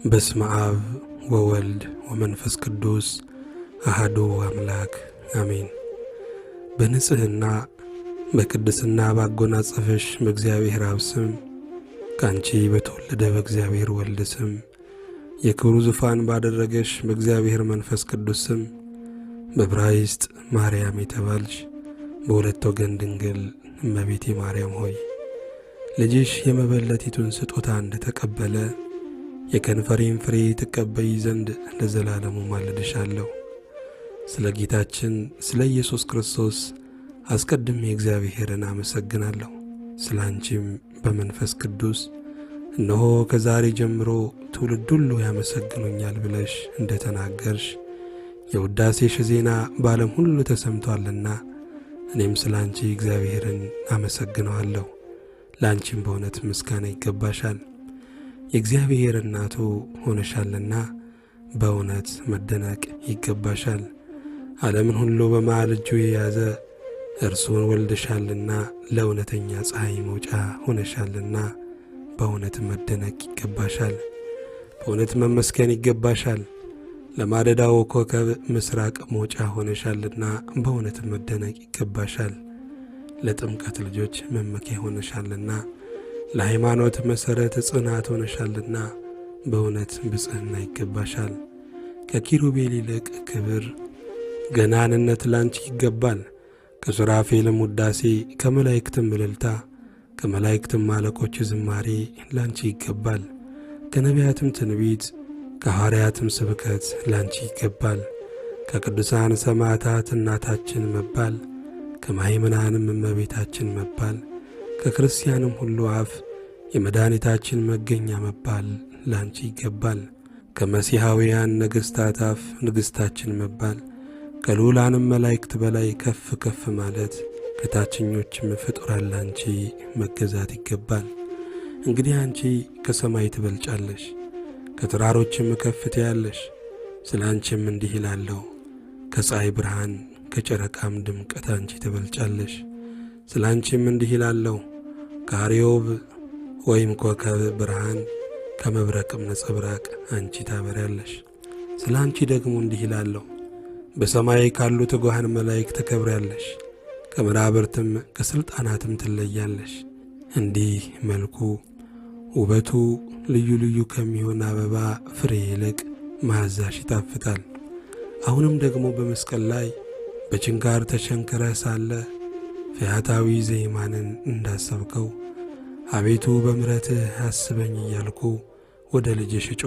በስመ አብ ወወልድ ወመንፈስ ቅዱስ አሐዱ አምላክ አሜን። በንጽሕና በቅድስና ባጎናጸፈሽ በእግዚአብሔር አብ ስም፣ ከአንቺ በተወለደ በእግዚአብሔር ወልድ ስም፣ የክብሩ ዙፋን ባደረገሽ በእግዚአብሔር መንፈስ ቅዱስ ስም፣ በዕብራይስጥ ማርያም የተባልሽ በሁለት ወገን ድንግል እመቤቴ ማርያም ሆይ፣ ልጅሽ የመበለቲቱን ስጦታ እንደተቀበለ የከንፈሬን ፍሬ ትቀበይ ዘንድ ለዘላለሙ ማልድሻለሁ። ስለ ጌታችን ስለ ኢየሱስ ክርስቶስ አስቀድሜ እግዚአብሔርን አመሰግናለሁ። ስለ አንቺም በመንፈስ ቅዱስ እነሆ ከዛሬ ጀምሮ ትውልድ ሁሉ ያመሰግኑኛል ብለሽ እንደ ተናገርሽ የውዳሴሽ ዜና በዓለም ሁሉ ተሰምቶአልና እኔም ስለ አንቺ እግዚአብሔርን አመሰግነዋለሁ። ለአንቺም በእውነት ምስጋና ይገባሻል። የእግዚአብሔር እናቱ ሆነሻልና በእውነት መደነቅ ይገባሻል። ዓለምን ሁሉ በመሃል እጁ የያዘ እርሱን ወልደሻልና ለእውነተኛ ፀሐይ መውጫ ሆነሻልና በእውነት መደነቅ ይገባሻል። በእውነት መመስገን ይገባሻል። ለማደዳው ኮከብ ምስራቅ መውጫ ሆነሻልና በእውነት መደነቅ ይገባሻል። ለጥምቀት ልጆች መመኪያ ሆነሻልና ለሃይማኖት መሠረት ጽናት ሆነሻልና በእውነት ብጽሕና ይገባሻል። ከኪሩቤል ይልቅ ክብር ገናንነት ላንቺ ይገባል። ከሱራፌልም ውዳሴ፣ ከመላእክትም እልልታ፣ ከመላእክትም አለቆች ዝማሬ ላንቺ ይገባል። ከነቢያትም ትንቢት፣ ከሐዋርያትም ስብከት ላንቺ ይገባል። ከቅዱሳን ሰማዕታት እናታችን መባል፣ ከማይምናንም እመቤታችን መባል፣ ከክርስቲያንም ሁሉ አፍ የመድኃኒታችን መገኛ መባል ላንቺ ይገባል። ከመሲሐውያን ነገሥታት አፍ ንግሥታችን መባል፣ ከልዑላንም መላእክት በላይ ከፍ ከፍ ማለት፣ ከታችኞችም ፍጡራን ላንቺ መገዛት ይገባል። እንግዲህ አንቺ ከሰማይ ትበልጫለሽ፣ ከተራሮችም ከፍ ትያለሽ። ስለ አንቺም እንዲህ ይላለሁ፣ ከፀሐይ ብርሃን ከጨረቃም ድምቀት አንቺ ትበልጫለሽ። ስለ አንቺም እንዲህ ይላለሁ፣ ከአርዮብ ወይም ኮከብ ብርሃን ከመብረቅም ነጸብራቅ አንቺ ታበሪያለሽ። ስለ አንቺ ደግሞ እንዲህ ይላለሁ፣ በሰማይ ካሉ ትጉሃን መላእክት ትከብሪያለሽ፣ ከመናብርትም ከሥልጣናትም ትለያለሽ። እንዲህ መልኩ ውበቱ ልዩ ልዩ ከሚሆን አበባ ፍሬ ይልቅ መዓዛሽ ይጣፍጣል። አሁንም ደግሞ በመስቀል ላይ በችንካር ተቸንክረህ ሳለ ፈያታዊ ዘይማንን እንዳሰብከው አቤቱ በምሕረትህ አስበኝ እያልኩ ወደ ልጅሽ